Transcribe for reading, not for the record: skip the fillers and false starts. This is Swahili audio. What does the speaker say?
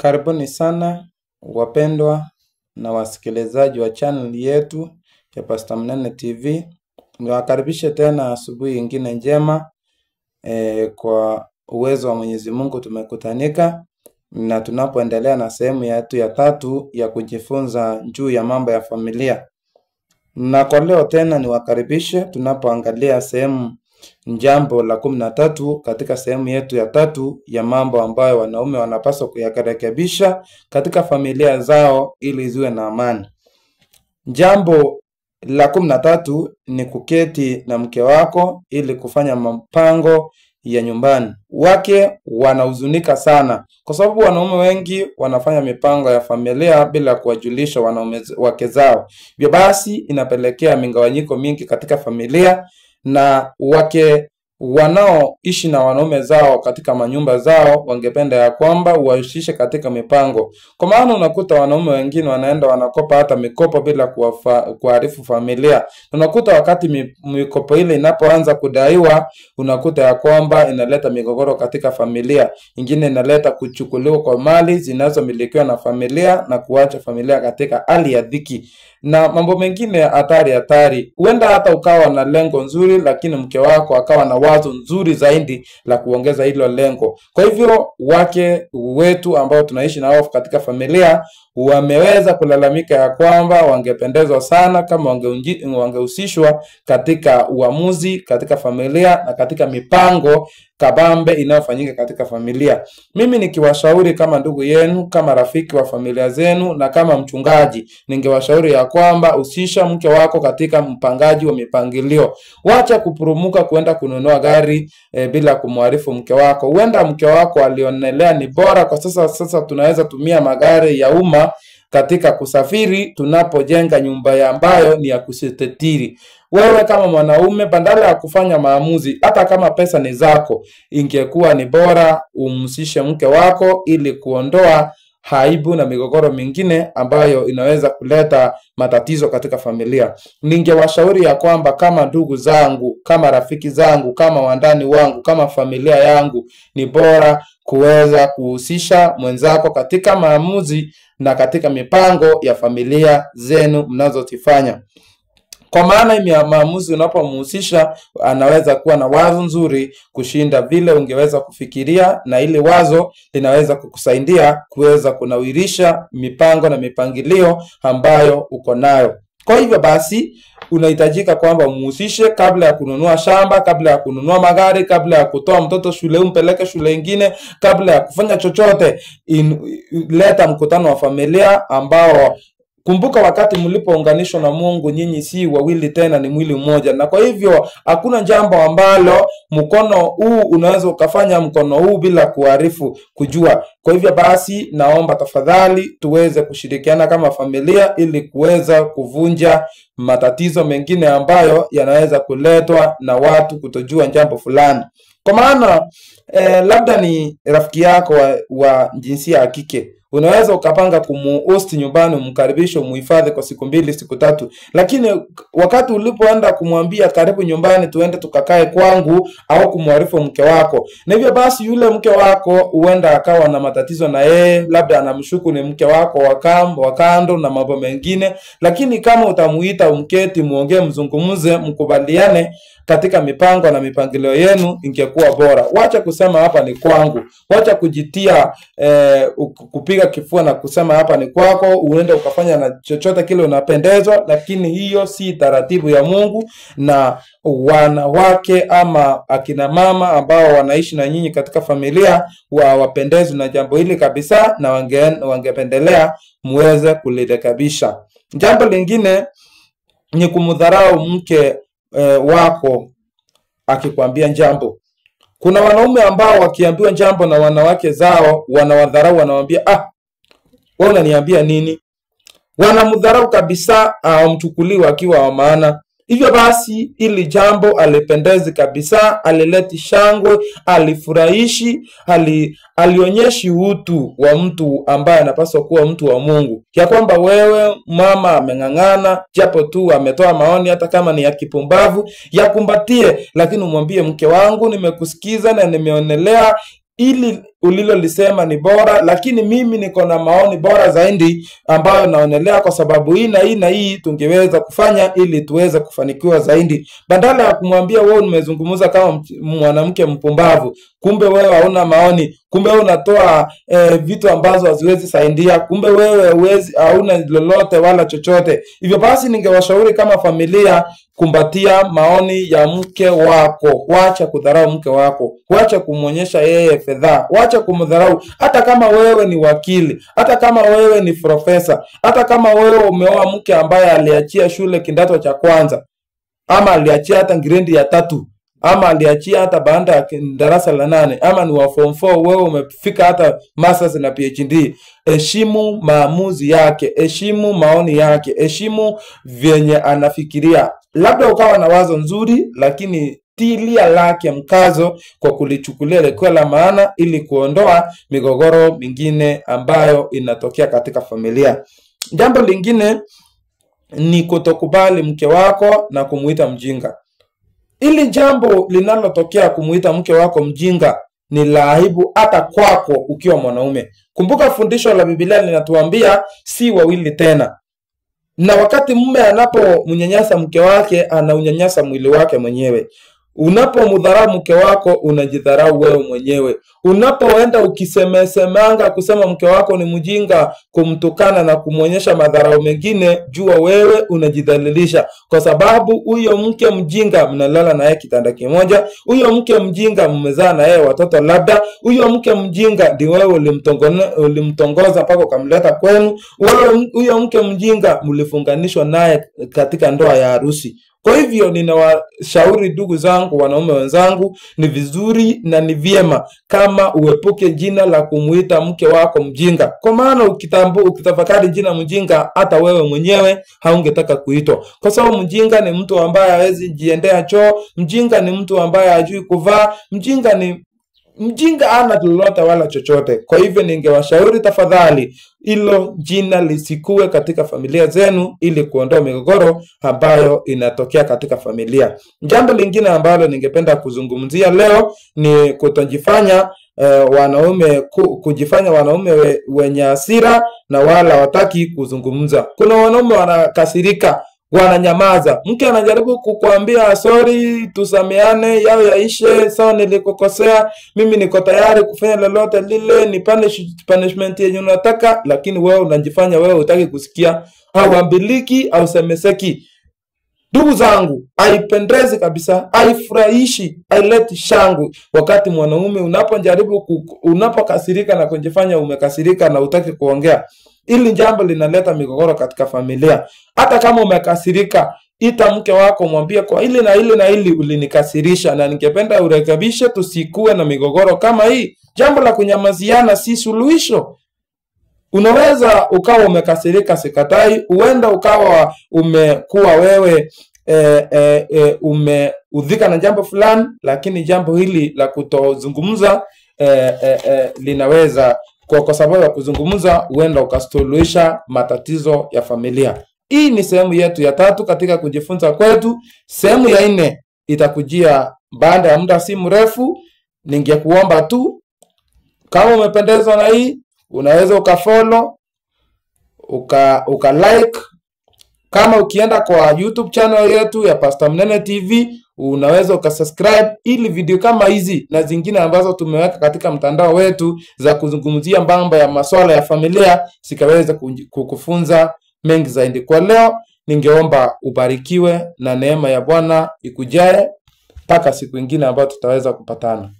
Karibuni sana wapendwa na wasikilizaji wa channel yetu ya Pastor Mnene TV. Niwakaribishe tena asubuhi ingine njema. Kwa uwezo wa Mwenyezi Mungu tumekutanika na tunapoendelea na sehemu yetu ya tatu ya kujifunza juu ya mambo ya familia. Na kwa leo tena niwakaribishe tunapoangalia sehemu jambo la 13 katika sehemu yetu ya tatu ya mambo ambayo wanaume wanapaswa kuyarekebisha katika familia zao ili ziwe na amani. Jambo la 13 ni kuketi na mke wako ili kufanya mpango ya nyumbani. Wake wanahuzunika sana kwa sababu wanaume wengi wanafanya mipango ya familia bila kuwajulisha wanaume wake zao. Hivyo basi inapelekea migawanyiko mingi katika familia, na wake wanaoishi na wanaume zao katika manyumba zao wangependa ya kwamba wahusishe katika mipango. Kwa maana unakuta wanaume wengine wanaenda wanakopa hata mikopo bila kuarifu familia. Unakuta wakati mikopo ile inapoanza kudaiwa, unakuta ya kwamba inaleta migogoro katika familia. Ingine inaleta kuchukuliwa kwa mali zinazomilikiwa na familia na kuacha familia katika hali ya dhiki na mambo mengine hatari hatari. Huenda hata ukawa na lengo nzuri, lakini mke wako akawa na wazo nzuri zaidi la kuongeza hilo lengo. Kwa hivyo wake wetu ambao tunaishi nao katika familia wameweza kulalamika ya kwamba wangependezwa sana kama wangehusishwa katika uamuzi katika familia na katika mipango kabambe inayofanyika katika familia. Mimi nikiwashauri kama ndugu yenu, kama rafiki wa familia zenu na kama mchungaji, ningewashauri ya kwamba husisha mke wako katika mpangaji wa mipangilio. Wacha kupurumuka kuenda kununua gari bila kumwarifu mke wako. Huenda mke wako alionelea ni bora kwa sasa. Sasa tunaweza tumia magari ya umma katika kusafiri tunapojenga nyumba ya ambayo ni ya kusitetiri. Wewe kama mwanaume, badala ya kufanya maamuzi, hata kama pesa ni zako, ingekuwa ni bora umhusishe mke wako ili kuondoa aibu na migogoro mingine ambayo inaweza kuleta matatizo katika familia. Ningewashauri ya kwamba kama ndugu zangu, kama rafiki zangu, kama wandani wangu, kama familia yangu, ni bora kuweza kuhusisha mwenzako katika maamuzi na katika mipango ya familia zenu mnazozifanya. Kwa maana ya maamuzi unapomhusisha, anaweza kuwa na wazo nzuri kushinda vile ungeweza kufikiria, na ile wazo linaweza kukusaidia kuweza kunawirisha mipango na mipangilio ambayo uko nayo. Kwa hivyo basi unahitajika kwamba umhusishe kabla ya kununua shamba, kabla ya kununua magari, kabla ya kutoa mtoto shule umpeleke shule ingine, kabla ya kufanya chochote. Leta mkutano wa familia ambao, kumbuka, wakati mlipounganishwa na Mungu, nyinyi si wawili tena, ni mwili mmoja. Na kwa hivyo hakuna jambo ambalo mkono huu unaweza ukafanya mkono huu bila kuarifu kujua. Kwa hivyo basi naomba tafadhali tuweze kushirikiana kama familia ili kuweza kuvunja matatizo mengine ambayo yanaweza kuletwa na watu kutojua jambo fulani. Kwa maana labda ni rafiki yako wa jinsia ya kike, unaweza ukapanga kumuhost nyumbani, umkaribishe, umuhifadhi kwa siku 2 siku 3, lakini wakati ulipoenda kumwambia karibu nyumbani tuende tukakae kwangu, au kumwarifu mke wako, na hivyo basi yule mke wako huenda akawa na matatizo na yeye, labda anamshuku ni mke wako wa kando na mambo mengine. Lakini kama utamuita, umketi, muongee, mzungumze, mkubaliane katika mipango na mipangilio yenu, ingekuwa bora. Wacha kusema hapa ni kwangu, wacha kujitia kupiga kifua na kusema hapa ni kwako, uende ukafanya na chochote kile unapendezwa. Lakini hiyo si taratibu ya Mungu. Na wanawake ama akina mama ambao wanaishi na nyinyi katika familia wapendezwe na jambo hili kabisa, na wangependelea muweze kulirekebisha. Jambo lingine ni kumdharau mke wako akikwambia jambo. Kuna wanaume ambao wakiambiwa jambo na wanawake zao wanawadharau, wanawaambia, ah, wewe unaniambia nini? Wanamdharau kabisa, hawamchukulii akiwa wa maana. Hivyo basi ili jambo alipendezi kabisa, alileti shangwe, alifurahishi, alionyeshi utu wa mtu ambaye anapaswa kuwa mtu wa Mungu. Ya kwamba wewe mama ameng'ang'ana, japo tu ametoa maoni hata kama ni ya kipumbavu, yakumbatie, lakini umwambie mke wangu nimekusikiza na nimeonelea ili ulilolisema ni bora, lakini mimi niko na maoni bora zaidi ambayo naonelea kwa sababu hii na hii na hii tungeweza kufanya ili tuweze kufanikiwa zaidi. Badala ya kumwambia wewe umezungumza kama mwanamke mpumbavu, kumbe wewe hauna maoni, kumbe wewe unatoa vitu ambazo haziwezi saidia, kumbe wewe huwezi, hauna lolote wala chochote. Hivyo basi ningewashauri kama familia, kumbatia maoni ya mke wako. Wacha kudharau mke wako, wacha kumwonyesha yeye fedha, wacha kumdharau. Hata kama wewe ni wakili, hata kama wewe ni profesa, hata kama wewe umeoa mke ambaye aliachia shule kidato cha kwanza, ama aliachia hata grade ya 3, ama aliachia hata baada ya darasa la 8, ama ni wa form 4, wewe umefika hata masters na PhD. Heshimu maamuzi yake, heshimu maoni yake, heshimu vyenye anafikiria. Labda ukawa na wazo nzuri, lakini tilia lake mkazo kwa kulichukulia likiwa la maana, ili kuondoa migogoro mingine ambayo inatokea katika familia. Jambo lingine ni kutokubali mke wako na kumuita mjinga. Ili jambo linalotokea kumuita mke wako mjinga ni la aibu hata kwako ukiwa mwanaume. Kumbuka fundisho la Biblia linatuambia si wawili tena. Na wakati mume anapomnyanyasa mke wake, anaunyanyasa mwili wake mwenyewe. Unapomdharau mke wako, unajidharau wewe mwenyewe. Unapoenda ukisemesemanga kusema mke wako ni mjinga, kumtukana na kumwonyesha madharau mengine, jua wewe unajidhalilisha. Kwa sababu huyo mke mjinga mnalala naye kitanda kimoja, huyo mke mjinga mmezaa naye watoto labda, huyo mke mjinga ndi wewe ulimtongoza mpaka ukamleta kwenu, huyo mke mjinga mlifunganishwa naye katika ndoa ya harusi. Kwa hivyo ninawashauri ndugu zangu, wanaume wenzangu, ni vizuri na ni vyema kama uepuke jina la kumuita mke wako mjinga. Kwa maana ukitafakari jina mjinga, hata wewe mwenyewe haungetaka kuitwa. Kwa sababu mjinga ni mtu ambaye hawezi jiendea choo, mjinga ni mtu ambaye hajui kuvaa, mjinga hana lolote wala chochote. Kwa hivyo ningewashauri tafadhali, hilo jina lisikue katika familia zenu, ili kuondoa migogoro ambayo inatokea katika familia. Jambo lingine ambalo ningependa kuzungumzia leo ni kutojifanya kujifanya wanaume wenye hasira na wala wataki kuzungumza. Kuna wanaume wanakasirika, wananyamaza. Mke anajaribu kukuambia sorry, tusameane, yao yaishe, sawa nilikukosea, mimi niko tayari kufanya lolote lile, ni punishment yenye unataka, lakini wewe unajifanya wewe hutaki kusikia, hauambiliki, hausemeseki. Ndugu zangu, haipendezi kabisa, haifurahishi, haileti shangwe wakati mwanaume unapokasirika na kujifanya umekasirika na hutaki kuongea. Hili jambo linaleta migogoro katika familia. Hata kama umekasirika, ita mke wako mwambie kwa hili na hili na hili ulinikasirisha na ningependa urekebishe, tusikue na migogoro kama hii. Jambo la kunyamaziana si suluhisho. Unaweza ukawa umekasirika, sikatai, huenda ukawa umekuwa wewe umeudhika na jambo fulani, lakini jambo hili la kutozungumza linaweza kwa sababu ya kuzungumza huenda ukasuluhisha matatizo ya familia. Hii ni sehemu yetu ya 3 katika kujifunza kwetu. Sehemu ya 4 itakujia baada ya muda si mrefu. Ningekuomba tu, kama umependezwa na hii, unaweza ukafollow, uka like. Kama ukienda kwa YouTube channel yetu ya Pastor Mnene TV, unaweza ukasubscribe ili video kama hizi na zingine ambazo tumeweka katika mtandao wetu za kuzungumzia mambo ya masuala ya familia sikaweza kukufunza mengi zaidi. Kwa leo ningeomba ubarikiwe na neema ya Bwana ikujae mpaka siku nyingine ambayo tutaweza kupatana.